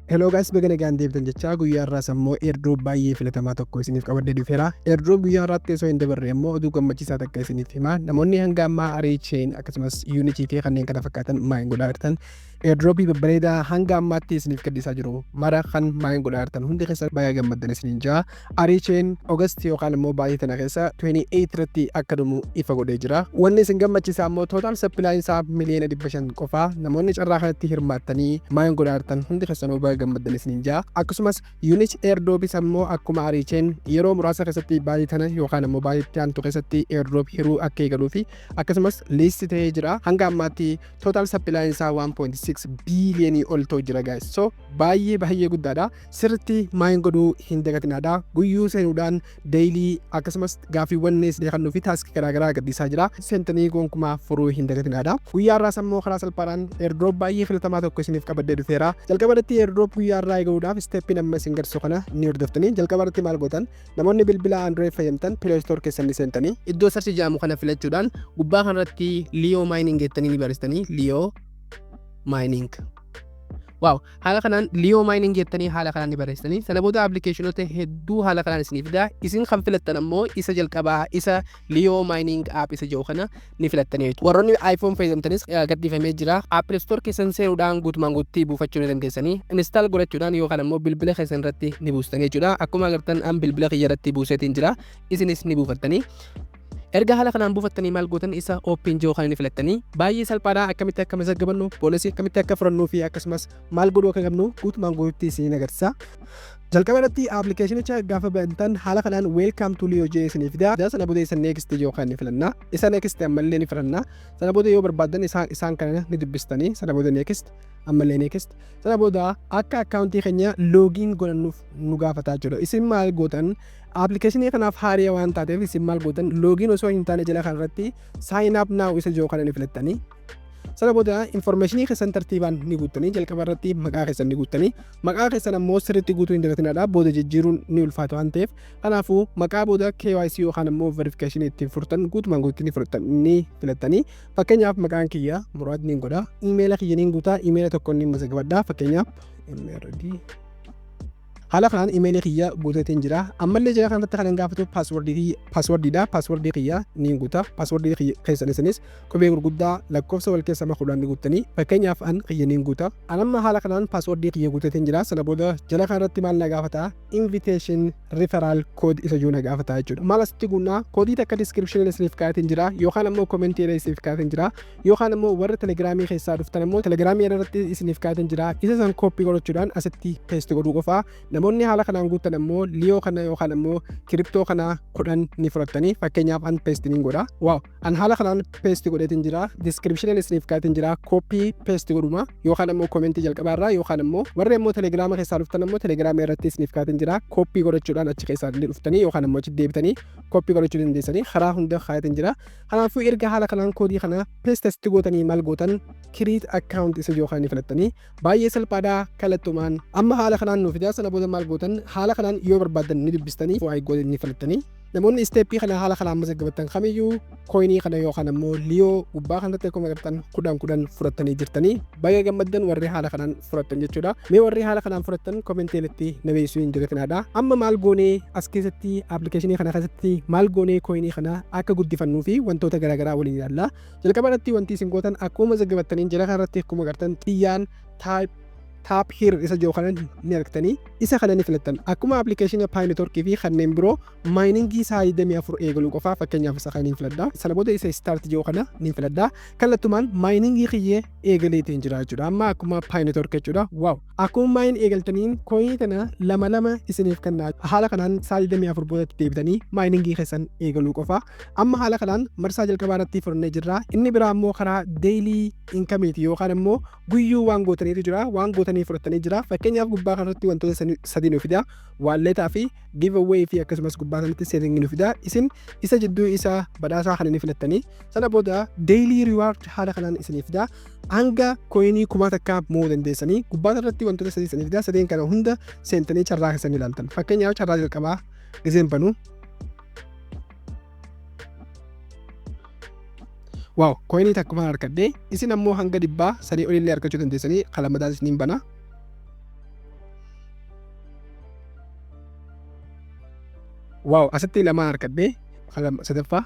Hello guys, baga nagaan deebitan jechaa guyyaa har'aas ammoo airdrop baay'ee filatamaa tokko isiniif qabadhee dhufeera. Airdrop guyyaa har'aatti osoo hin dabarre ammoo oduu gammachiisaa takka isiniif hima. Namoonni hanga ammaa Arichain akkasumas Unity fi kanneen kana fakkaatan mine godhaa jirtan airdropii babbareedaa hanga ammaatti isiniif gadhiisaa jiru mara kan mine godhaa jirtan hundi keessan baay'ee gammaddan isiniin jaa. Arichain August yookaan immoo baay'ee tana keessa 28 irratti akka dhumu ifa godhee jira. Wanni isin gammachiisaa immoo total supply isaa 500,000,000 qofa. Namoonni carraa kanatti hirmaattanii mine godhaa jirtan hundi keessanuu baga gammaddan isiniin jaa. Akkasumas Unich airdropis ammoo akkuma Arichain yeroo muraasa keessatti baay'ee tana yookaan ammoo baay'ee itti aantu keessatti airdrop hiruu akka eegaluu fi akkasumas list ta'ee jira. Hanga ammaatti total supply isaa 1.6 biiliyoonii ol ta'u jira guys. So baay'ee baay'ee guddaadha. Sirriitti mine godhuu hin dagatinaadha. Guyyuu seenuudhaan daily akkasumas gaaffiiwwan isinii kennuu fi taaskii garaagaraa gadhiisaa jira. Seentanii gonkumaa furuu hin dagatinaadha. Guyyaa har'aas ammoo karaa salphaadhaan airdrop baay'ee filatamaa tokko isiniif qabadhee dhufeera. Jalqaba irratti airdrop guyyaa har'aa eegaluudhaaf steppiin amma isin garsiisu kana ni hordoftanii. Jalqaba irratti maal gootan, namoonni bilbila Android fayyadamtan Play Store keessan ni seentanii. Iddoo search jedhamu kana filachuudhaan gubbaa kanarratti Leo Mining jettanii ni barreessitanii. Leo Mining. Wow, haala kanaan Leo Mining jettanii haala kanaan ni barreessitanii. Sana booda appilikeeshinoota hedduu haala kanaan isinii fida. Isin kan filattan ammoo isa jalqabaa isa Leo Mining app isa jedhu kana ni filattanii jechuudha. Warroonni iPhone fayyadamtanis gadhiifamee jira. Apple Store keessan seenuudhaan guutumaan guututti buufachuu ni dandeessanii. Install godhachuudhaan yookaan ammoo bilbila keessan irratti ni buustanii jechuudha. Akkuma agartan an bilbila kiyya irratti buuseetiin jira. Isinis ni buufattanii. Erga haala kanaan buufattanii maal gootan, isa open jiru kana ni filattanii. Baay'ee salphaadha. Akkamitti akka mazaggabannu, bonusii akkamitti akka furannuu fi akkasumas maal godhuu akka qabnu guutumaan guututti isin agarsiisa. Jalqaba irratti appilikeeshinicha gaafa bantan haala kanaan welcome to Leo jee isinii fida. Sana booda isa next jiru kana ni filanna. Isa next ammallee ni filanna. Sana booda yoo barbaaddan isaan kana ni dubbistanii. Sana booda next, ammallee next. Sana booda akka akkaawuntii keenya login godhannuuf nu gaafataa jechuudha. Isin maal gootan, appilikeeshinii kanaaf haariyaa waan taateef isin maal gootan, login osoo hin taane jala kanarratti sign up now isa jiru kana ni filattanii. Sana booda informationii keessan tartiibaan ni guuttanii. Jalqaba irratti maqaa keessan ni guuttanii. Maqaa keessan ammoo sirriitti guutuu hin dagatinaadha. Booda jijjiiruun ni ulfaata waan ta'eef, kanaafuu maqaa booda KYC yookaan ammoo verification ittiin furtan guutumaan guututti ni furtan ni filattanii. Fakkeenyaaf maqaan kiyya Muraad ni godha. Imeela kiyya ni guutaa. Imeela tokko ni mazagabadha. Fakkeenyaaf MRD. Haala kanaan imeelii kiyya guuteetiin jira. Ammallee jala kanarratti kan hin gaafatu paaswordiidha. Paaswordii kiyya ni guuta. Paaswordii keessan isinis qubee gurguddaa lakkoofsa wal keessa makuudhaan ni guuttanii. Fakkeenyaaf an kiyya ni guuta. An amma haala kanaan paaswordii kiyya guuteetiin jira. Sana booda jala kanarratti maal na gaafata? Invitation referral code isa jiru na gaafata jechuudha. Maal asitti guunnaa? Koodii takka description isiniif kaayatiin jira yookaan ammoo commentii irra isiniif kaayatiin jira yookaan ammoo warra telegiraamii keessaa dhuftan ammoo telegiraamii irratti isiniif kaayatiin jira. Isa san kooppii godhachuudhaan asitti paste godhuu qofaa. Namoonni haala kanaan guuttan ammoo Leo kana yookaan ammoo kiriptoo kana 10 ni fudhattanii. Fakkeenyaaf an paste ni godha. Wow, an haala kanaan paste godheetiin jira. Description isiniif kaayatiin jira. Copy paste godhuma yookaan ammoo commentii jalqabaa irraa yookaan ammoo warri ammoo telegiraama keessaa dhuftan ammoo telegiraama irratti isiniif kaayatiin jira. Copy godhachuudhaan achi keessaa illee dhuftanii yookaan ammoo achi deebitanii copy godhachuu dandeessanii, karaa hunda kaayatiin jira. Kanaafuu erga haala kanaan koodii kana paste asitti gootanii maal gootan, create account isa yookaan ni filattanii. Baay'ee salphaadha. Kallattumaan amma haala kanaan nuuf fidaa. Sana booda maal gootan, haala kanaan yoo barbaaddan ni dubbistanii, waa'ee gootan ni filattanii. Namoonni isteeppii kana haala kanaan mazaggabattan kamiyyuu kooyinii kana yookaan ammoo Leo gubbaa kanarratti akkuma agartan 10 10 fudhattanii jirtanii. Baay'ee gammaddan warri haala kanaan fudhattan jechuudha. Mee warri haala kanaan fudhattan komenteelitti na beeksisuu hin dagatinaadha. Amma maal goonee as keessatti, appilikeeshinii kana keessatti maal goonee kooyinii kana akka guddifannuu fi wantoota garaagaraa waliin ilaalla. Jalqaba irratti wanti isin gootan akkuma mazaggabattaniin jala kanarratti akkuma agartan xiyyaan type tap here isa jiru kana ni argitanii, isa kana ni filattan. Akkuma appilikeeshinii Pi Network fi kanneen biroo maayiningii isaa 24 eegaluu qofaa. Fakkeenyaaf isa kana ni filadha. Sana booda isa start jiru kana ni filadha. Kallattumaan maayiningii kiyyee eegaleetiin jira jechuudha. Amma akkuma Pi Network jechuudha. Wow, akkuma mine eegaltaniin kooyinii tana lama lama isiniif kenna. Haala kanaan isaa 24 boodatti deebitanii maayiningii keessan eegaluu qofa. Amma haala kanaan marsaa jalqabaa irratti fudhannee jirra. Inni biraa immoo karaa daily income yookaan immoo guyyuu waan gootaniitu jira, waan gootanii fudhatanii jira. Fakkeenyaaf gubbaa kanarratti wantoota sadii nu fida: walletaa fi giveaway fi akkasumas gubbaa kanatti setting nu fida. Isin isa jidduu isa badhaasaa kana ni filattanii. Sana booda daily reward haala kanaan isinii fida. Hanga kooyinii 1000 mo'uu dandeessanii. Gubbaa irratti wantoota sadii isinii fida. Sadeen kana hunda seentanii carraa keessan ilaaltan. Fakkeenyaaf carraa jalqabaa giseen banu, wow, kooyinii takkumaan argadhe. Isin ammoo hanga 300 olillee argachuu dandeessanii. Kalamadaas isiniin bana. Wow, asitti lama argadhee, sadaffaa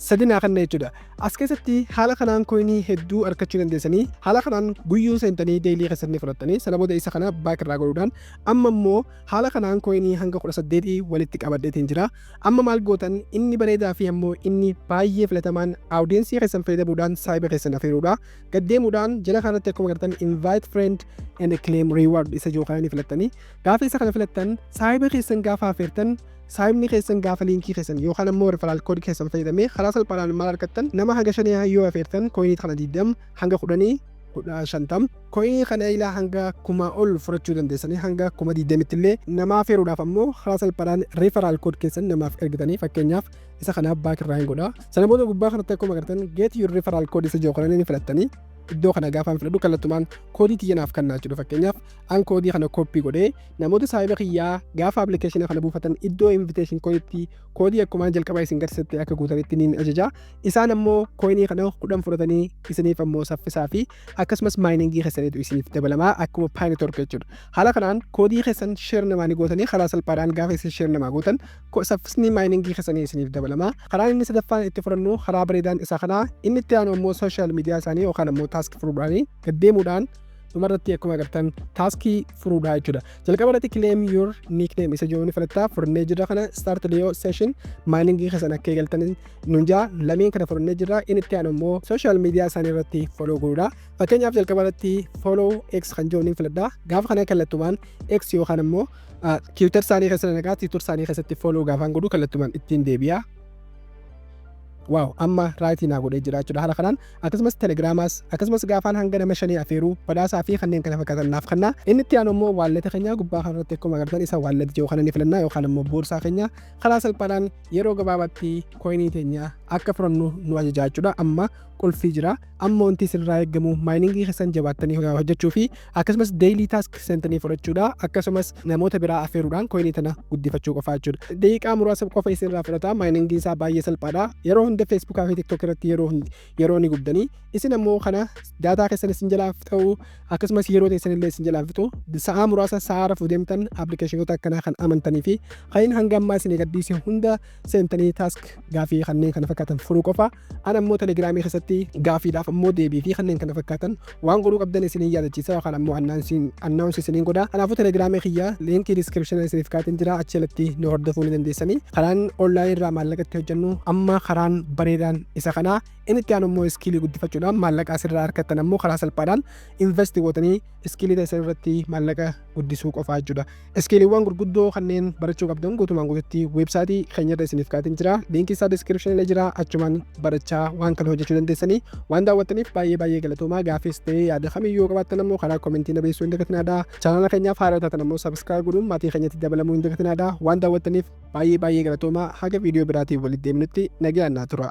sadi naa kenna jechuudha. As keessatti haala kanaan coinii hedduu argachuu dandeessanii. Haala kanaan guyyuu seentanii daily keessatti fudhattanii, sana booda isa kana back irraa godhuudhaan amma immoo haala kanaan coinii hanga 18 walitti qabadheetiin jira. Amma maal gootan? Inni bareedaa fi ammoo inni baay'ee filatamaan audience keessan fayyadamuudhaan saayiba keessan afeeruudha. Gaddeemuudhaan jala kanatti akkuma agartan "invite friend and claim reward" isa jiru kana ni filattanii. Gaafa isa kana filattan, saayiba keessan gaafa afeertan, saayibni keessan gaafa linkii keessan yookaan ammoo referral code keessan fayyadamee karaa salphaadhaan maal argattan? Nama hanga shanii yoo afeertan coinii kana 20 hanga 10, 50, coinii kana ilaa hanga 1000 ol fudhachuu dandeessanii, hanga 20,000tti illee. Nama afeeruudhaaf ammoo karaa salphaadhaan referral code keessan namaaf ergitanii, fakkeenyaaf isa kanaaf back irraa hin godha. Sana booda gubbaa kanatti akkuma agartan "get your referral code" isa jiru kana ni filattanii. Iddoo kana gaafaan filadhu kallattumaan koodii tiyya naaf kennaa jechuudha. Fakkeenyaaf an koodii kana copy godhee namoota saayiba kiyyaa gaafa application kana buufatan iddoo invitation codeitti koodii akkumaan jalqabaa isin garsiisetti akka guutanitti niin ajaja. Isaan ammoo coinii kana 10 fudhatanii, isiniif ammoo saffisaa fi akkasumas miningii keessaniitu isiniif dabalamaa, akkuma Pi Network jechuudha. Haala kanaan koodii keessan share namaa ni gootanii. Karaa salphaadhaan gaafa isin share namaa gootan saffisni miningii keessanii isiniif dabalamaa. Karaan inni sadaffaan itti fudhannu karaa bareedaan isa kanaa. Inni itti aanu ammoo social media isaanii yookaan ammoo task furuudhaanii gaddeemuudhaan dhumarratti akkuma agartan taskii furuudhaa jechuudha. Jalqaba irratti "claim your nickname" isa jiru ni filattaa. Furannee jirra kana. "Start Leo session", miningii keessan akka eegaltan nun jaa. Lameen kana furannee jirra. Inni itti aanu immoo social media isaanii irratti follow godhuudha. Fakkeenyaaf jalqaba irratti follow X kan jiru ni filadha. Gaafa kana kallattumaan X yookaan immoo Twitter isaanii keessa nagaa Twitter isaanii keessatti follow gaafaan godhu kallattumaan ittiin deebi'a. Wow, amma right naa godhee jira jechuudha haala kanaan. Akkasumas Telegramaas, akkasumas gaafaan hanga nama shanii afeeruu badhaasaa fi kanneen kana fakkaatan naaf kennaa. Inni itti aanu immoo wallet keenya gubbaa kanarratti akkuma agartan isa wallet jiru kana ni filannaa, yookaan immoo boorsaa keenya karaa salphaadhaan yeroo gabaabaatti coinii teenya akka furannu nu ajajaa jechuudha. Amma qulfii jira. Amma wanti isinirraa eegamu miningii keessan jabaattanii hojjechuu fi akkasumas daily task seentanii fudhachuudha, akkasumas namoota biraa afeeruudhaan coinii tana guddifachuu qofaa jechuudha. Daqiiqaa muraasa qofa isinirraa fudhata. Miningii isaa baay'ee salphaadha. Yeroo hunda Facebookaa fi TikTok irratti yeroo ni gubdanii, isin ammoo kana data keessan isin jalaa ta'u, akkasumas yeroo teessan illee isin jalaa fixu. Sa'aa muraasa sa'aa rafuu deemtan applicationoota akkanaa kan amantanii fi kan hanga ammaa isin gadhiise hunda seentanii task gaafii kanneen kana fakkaatan furuu qofa. An ammoo Telegramii keessatti gaafiidhaaf ammoo deebii fi kanneen kana fakkaatan waan godhuu qabdan isiniin yaadachiisa yookaan ammoo announce isiniin godha. Kanaafuu Telegramii kiyya linkii description isiniif kaatiin jira, achi jalatti nu hordofuu ni dandeessanii. Karaan onlineii irraa maallaqa itti hojjennu amma karaan bareedaan isa kanaa. Inni itti aanu immoo skillii guddifachuudhaan maallaqa asirraa argattan ammoo karaa salphaadhaan invest gootanii skillii teessan irratti maallaqa guddisuu qofaa jechuudha. Skilliiwwan gurguddoo kanneen barachuu qabdan guutumaan guututti websiteii keenyarra isiniif kaatiin jira. Linkii isaa descriptionii irra jira, achumaan barachaa waan kana hojjechuu dandeessanii. Waan daawwattaniif baay'ee baay'ee galatoomaa. Gaaffiis ta'ee yaada kamiyyuu qabaattan ammoo karaa commentii na beeksisuu hin dagatinaadha. Channela keenyaaf haaraa taatan ammoo subscribe godhuun maatii keenyatti dabalamuu hin dagatinaadha. Waan daawwattaniif baay'ee baay'ee galatoomaa. Haga viidiyoo biraatiin walitti deemnutti nagaan naa tura.